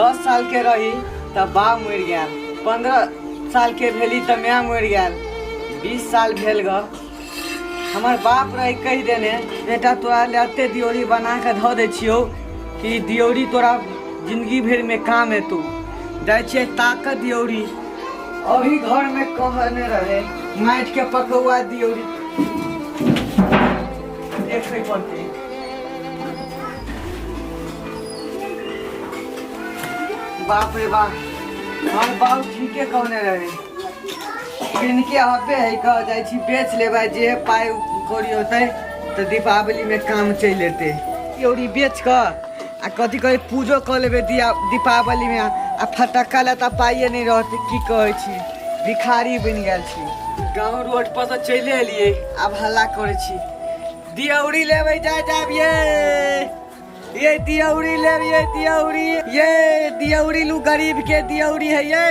10 साल के रही तऽ बाप मरि गेल, 15 साल के भेली तऽ माय मरि गेल, 20 साल भेल ग। हमर बाप रही कहि देने, बेटा, तोरा ले एते दियोरी बना कऽ धऽ दै छियौ कि दियोरी तोरा जिंदगी भरिमे काम एतौ। जाइ छियै ताकत दियोरी, अभी घरमे कहने रहे माटिके पकौआ दियोरी देखै पड़तै। बाप रे बाप, हमर बाप ठीके कहने रहे, किनके हबे है कह जाइ छी बेच लेबै, जे पाइ कौड़ी होतै तऽ दीपावलीमे काम चलि एतै। दियौरी बेच कऽ आ कथी कहै पूजो कऽ लेबै दिया दीपावलीमे। आ फटक्का लए तऽ पाइए नहि रहतै। की कहै छी, भिखारी बनि गेल छी। गाँव रोड पर तऽ चलि एलियै, आब हल्ला करै छी, दियौरी लेबै जाय जाब ये, ये दियौरी लेब, ये दियौरी, ये दियौरी लू, गरीब के दियौरी है ये।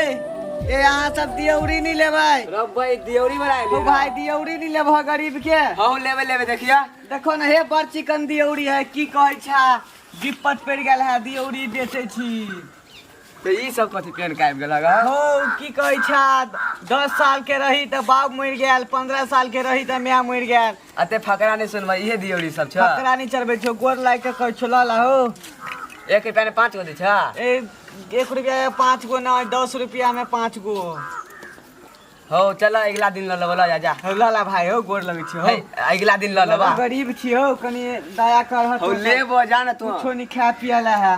ये अहाँ सब दियौरी नहीं लेबै? रब भाई, दियौरी बना। ओ भाई, दियौरी नहीं लेबह गरीब के? हाँ, लेबे लेबे, देखिया। देखो न हे, बड़ चिकन दियौरी है। की कहै छा, विपत पड़ि गेल है, दियौरी बेचै छी। तो ई सब कथी पेन के आबि गेल? हो, की कहै छा, 10 साल के रही तऽ बाप मरि गेल, 15 साल के रही तऽ माय मरि गेल। अते फकरा नहीं सुनबै, इहे दियौरी सब छ? फकरा नहीं चढ़बै छौ, गोर लागि कऽ कहै छौ, लऽ ला हो। 1 रुपया में 5 गो दै छ? ए, 1 रुपया में 5 गो नहीं, 10 रुपया में 5 गो। हो, चल, अगिला दिन लऽ लेबो, लऽ जा जा। हो, लऽ ला भाई, हो, गोर लगै छी हो। हे, अगिला दिन लऽ लेबा। गरीब छी हो, कनि दया कर। हो, लेबो, जा ना तू। कुछो नहीं खाए पिए ला है।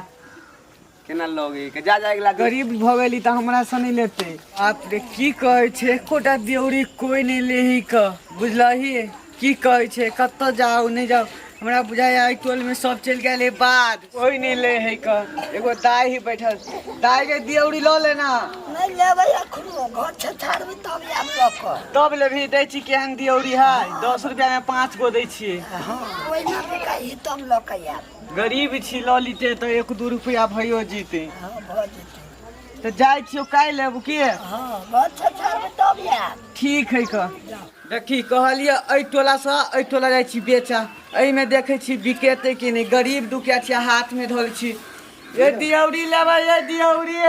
केना लोगे के, जा जा, अगिला दिन। गरीब भऽ गेली तऽ हमरा से नहीं लेते। बाप रे, की कहै छै, एकोटा दियौरी कोई नहीं लेही क, बुझलही? की कहै छै, कतऽ जाउ नहि जाउ, हमरा बुझाइ एहि टोल में सब चलि गेल बाद कोई नहीं ले है क। एगो दाई ही बैठल, दाई के दियौरी लऽ लेना। नहि लेबै एखनो, घर छछाड़बै तब आयब लऽ कऽ। तब लेबही? दै छी, केहन दियौरी है, 10 रुपया में 5 गो दै छियै। हँ, ओहिना बिकाइ तब लऽ कऽ आयब। गरीब छी, लऽ लीते तऽ 1-2 रुपया भइयो जीते। हँ, भऽ जेतै। तऽ जाइ छियौ, काल्हि लेब की? हँ, घर छछाड़बै तब आयब। ठीक है क। देखी, कहलियै एहि टोलासँ एहि टोला जाइ छी बेचा, एहिमे देखै छी बिकेतै कि नहि। गरीब दुखिया छी, हाथमे धोल छी। ये दियौरी लेबै, ये दियौरी,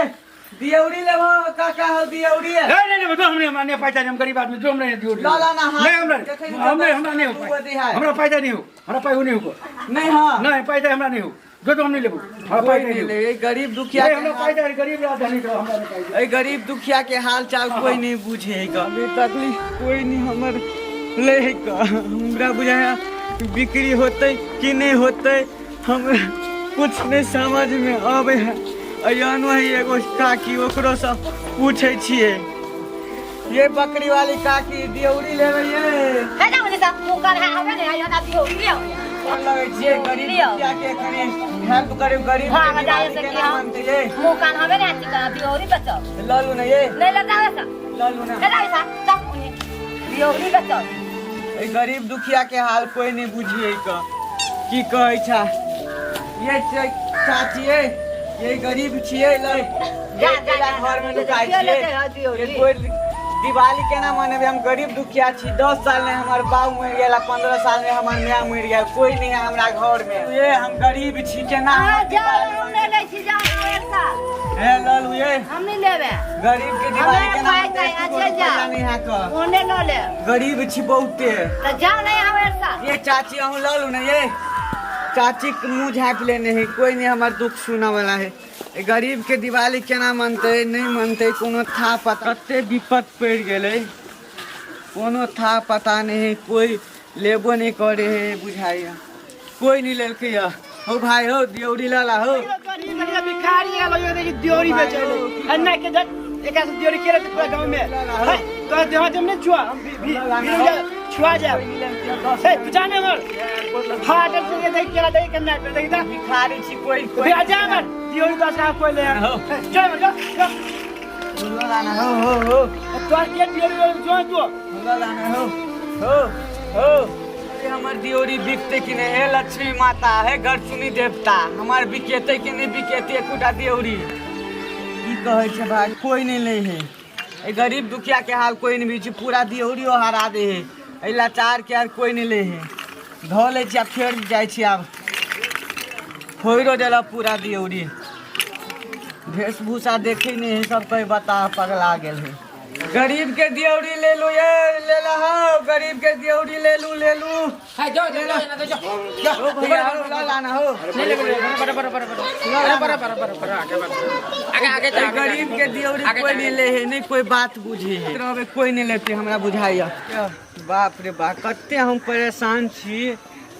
दियौरी लेबै काका हो, दियौरी। नहीं नहीं नहीं, हमने हमरा नहीं पैसा नहीं, हम गरीब आदमी, जो हमरा नहीं दियो। ला ला ना हाथ। नहीं, हमरा देखै छी। हम नहीं, हमरा नहीं हो दूगो पाई। दिहाय। हमरा पैसा नहीं हो, हमरा पैसा नहीं हो। नहीं? हाँ। नहीं, पैसा हमरा नहीं हो, जो तो हम नहीं लेबो, हमरा कोई पैसा नहीं नहीं हो। ले गरीब दुखिया नहीं, के हमरा हाल। पैसा नहीं, गरीब रात धनी रहो, हमरा नहीं पैसा। एहि गरीब दुखिया के हाल चाल कोई नहीं बुझे है का। अभी तकलीफ कोई नहीं हमर ले है का। हमरा बुझाया बिक्री होतै कि नहीं होतै, हमरा कुछ नहीं समझ में आबै है। अयानो है एगो काकी, ओकरो से पूछै छियै। ये बकरी वाली काकी, दियौरी लेबै ये? हे ना बोले साहब, मुंह कर है हवे ने आयो ना दियो लियो। कोन लगै छियै? गरीब लियो। दुखिया के कनि हेल्प करू, गरीब के भाग जाए दिवाली से केना कि मनतै ये? मुंह कान हवे ने आती का दियोरी बचाओ। लऽ लू ने ये। नहीं ले जावे सा। लऽ लू ने। ले जावे सा सब उन्हें दियोरी बचाओ। एहि गरीब दुखिया के हाल कोई नहीं बुझिए क। की कहै छा ये चाची, ये ये गरीब छियै, ले जा, जा, जा। घर में लुकाइ दियो लेते छियै हँ, दियो, ये दियो। कोई दिवाली केना मनेबै? हम गरीब दुखिया छी। 10 साल में हमर बाप मरि गेल आ 15 साल में हमर माय मरि गेल। कोई नहीं है हमरा घर में। ये हम गरीब छी, केना अहाँ हमर जाओ। दिवाली हम नहीं लै छी, जाओ ऐसा। हे, लऽ लू ये। हम नहीं लेबे। गरीब के दिवाली हमे केना पाइ मनतै? नहि, एको अच्छा रुपैआ जा। नहीं है क। ओने लऽ ले। गरीब छी बहुते। तऽ जाओ नहीं हम ऐसा। ये चाची, अहूँ लऽ लू ना ये। चाची के मुँह झाँपि लेने है, कोई नहीं हमर दुख सुनऽ वाला है। ए गरीब के दिवाली केना मनतै, नहि मनतै, कोनो था पता। कते विपत पड़ि गेलै, कोनो था पता नहीं है। कोई लेबो नहीं करे है, बुझाइया कोई नहीं लेलकै है। हो भाई हो, दियौरी लऽ ला हो। भिखारी आलो यो देखि, दियोरी बेचे अन्ना के जट एकरा से दियोरी के रहते पूरा गांव में है तो देहा जम नहीं छुआ हम भी भी छुआ जाए। ए तू जाने मर फाटल से देख केला देख के ना देख दा। भिखारी छी, कोई कोई भी आ जा मर दियोरी दस का कोई ले चल मर जा जा। लऽ ला ना हो हो हो। तो के दियोरी जो तू लऽ ला ना हो हो हो। अरे, हमर दियोरी बिकते कि नहीं? हे लक्ष्मी माता, हे गरचुनी देवता, हमर बिकेते कि नहीं बिकेते एकोटा दियोरी? की कहै छै भाई, कोई नहीं ले है। ए गरीब दुखिया के हाल कोई नहीं बुझै, पूरा दियोरियो हरा दे है। एहि लाचार के आर कोई नहीं ले है। धो लै छी आ फेर जाइ छी। आब फोड़ो देलक पूरा दियोरी। वेशभूषा देखै नहि है सब कोई बता पगला गेल है। गरीब के दियौरी ले लू, ये ले ला हो, गरीब के दियौरी ले लू, ले लू। है जो जो जो जो हो भैया, हो, ला लाना हो। नहीं ले बड़ा बड़ा बड़ा बड़ा बड़ा बड़ा बड़ा बड़ा आगे बढ़, आगे आगे जा। गरीब के दियौरी कोई नहीं ले है, नहीं कोई बात बुझे है, रहबे कोई नहीं लेते, हमरा बुझाइया। बाप रे बाप, कते हम परेशान छी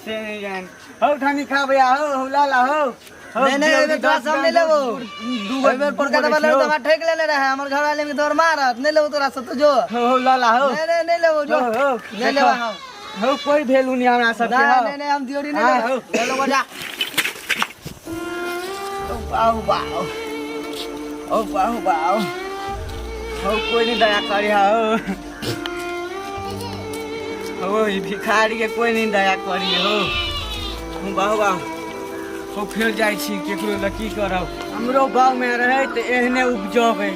से नहीं जान। हो ठानी खा भैया, हो, हो ला ला हो। हो, नहीं, नहीं, दियौरी एहिमे तोरा दस सब नहीं ग्राम लेबो। दूगो एहिमे पुरका दूगो दबा लेबो देखियौ। तऽ हमरा ठकि लेने रहै, हमर घर वाले में तोर मारत, नहीं लेबो तोरा सब तो जो। हो, हो, ला ला हो। नहीं, नहीं, नहीं लेबो, जो। हो, हो, नहीं लेबो हम। हो, कोई वैल्यू नहीं हमरा सबके, नहीं, हो। नहीं, नहीं, हम दियोरी नहीं हाँ, लेबो। हो। ले लेबो, जा। ओ बाऊ बाऊ, ओ बाऊ बाऊ, हो कोई नहीं दया करे हो। हो, ई भिखारी के कोई नहीं दया करी हो। हम बाऊ बाऊ, हो फिर जाइ छी केकरो लए, की करब। हमरो बाऊ में रहे तऽ एहने उपजबै,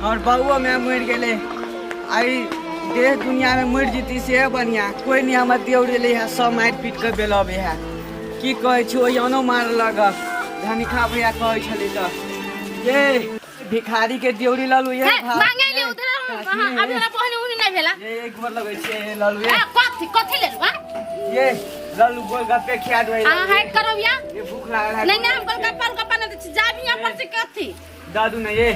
हमर बाबुओ माय मरि गेलै, आइ देह दुनिया में मरि जेती से बढ़िया। कोई नहीं हमर दियौरी लै है, सब मारि पीट कऽ बेलबै है। की कहै छी, ओहि अनो मारलक धनिखा भैया कहै छलै तऽ ये भिखारी के दियौरी ललू ये हे, मांगे ले उधर। हाँ, अभी हमरा पहले उनी नहीं भेला। ये एक बार लगै छै, ये ललू ये। ए, कथी कथी लेलु? हां, ये ललू, गोलगप्पे खिया देबै। हां, है करब या। ये भूख लागल है। नहीं नहीं, हम गोलगप्पा उलगप्पा नहीं दै छी। जा भी यहाँ पर से। कथी दादू ने ये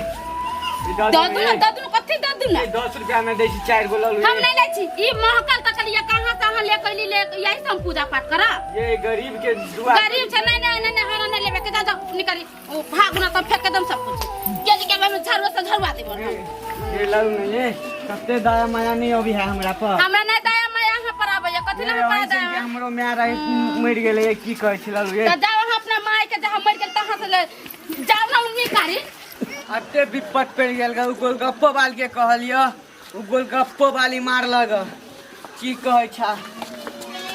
ये दऽ दादू दू ने ना, ये। दऽ दू ना, कथी दऽ दू ना? ये 10 रुपया में दै छी 4 गो ललू। हम ये। नहीं लै छी। ई महकल तकलिया कहाँ से अहाँ ले कैली ले, यही से हम पूजा पाठ करब? ये गरीब के दुआ। गरीब छै। नहीं नहीं नहीं नहीं, हमरा नहीं लेबे के। जा जाओ, निकली ओ भागु ना तब फेंक के दम सब कुछ के के हम झाड़ू से झड़वा देब हम। ये ललू ने ये, कते दया माया नहीं अभी है हमरा पर। हमरा नहीं दया माया अहाँ पर आबैया। कथी ले ये हम पर अहीं दया से माया? हमरो माय रहे, मरि गेलै, ये की कहै छी ललू ये। तऽ जाओ अहाँ अपना माय के जहाँ मरि गेल तहाँ से ले जाओ ना उन्हीं कारी। अते विपत पड़ि गेल ग, उ गोलगप्पो वाली के कहलियो, उ गोलगप्पो वाली मारलक। की कहै छा,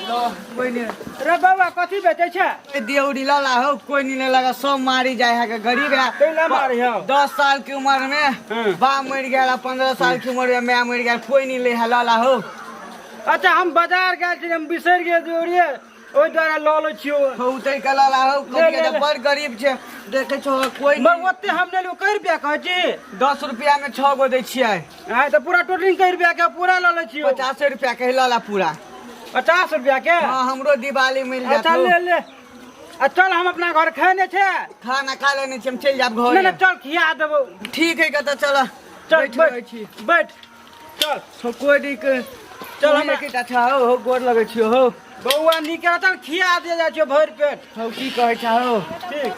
लो कोई नहीं। रे बौआ, कथी बेचै छै? ए, दियौरी लला हो, कोई नहीं लेलक, सब मारी जाय है के, गरीब है। कैला मारी हौ? 10 साल की उम्र में बाप मरि गेल, 15 साल की उम्र में माय मरि गेल, कोई नहीं ले है, लला हो। अच्छा, हम बाजार गेल छी, हम बिसरि गेल दियौरी, ओहि दुआरे लऽ लै छियौ। हो, उतरि के लला हो। ले, कथी ले, ले। बड़ गरीब छै, देखै छौ कोई मगर नहीं। ओते हम नहि लेबो। कै रुपया कहै छी? 10 रुपया में 6 गो दै छियै। आइ तऽ पूरा टोटलिंग कै रुपया के पूरा लऽ लै छियौ? 50 रुपया के लला पूरा। 50 रुपया के? हाँ, हमरो दिवाली मिल जात। अच्छा, हो। ले ले आ चल, हम अपना घर खेने छै। खाना खा लेने छी, हम चलि जायब नहि घर। नहि, चल खिया देबौ। ठीक है, कतऽ चल। चल। बैठ बैठ रहै छी। बैठ, चल। हो, कोई दिक्कत चल, चल हमरा- अच्छा हो, हो, गोर लगै छियौ हो। बौआ, नीक रहतन, खिया दे जाइ छियौ भरि पेट। हो, की कहै छ हो? ठीक।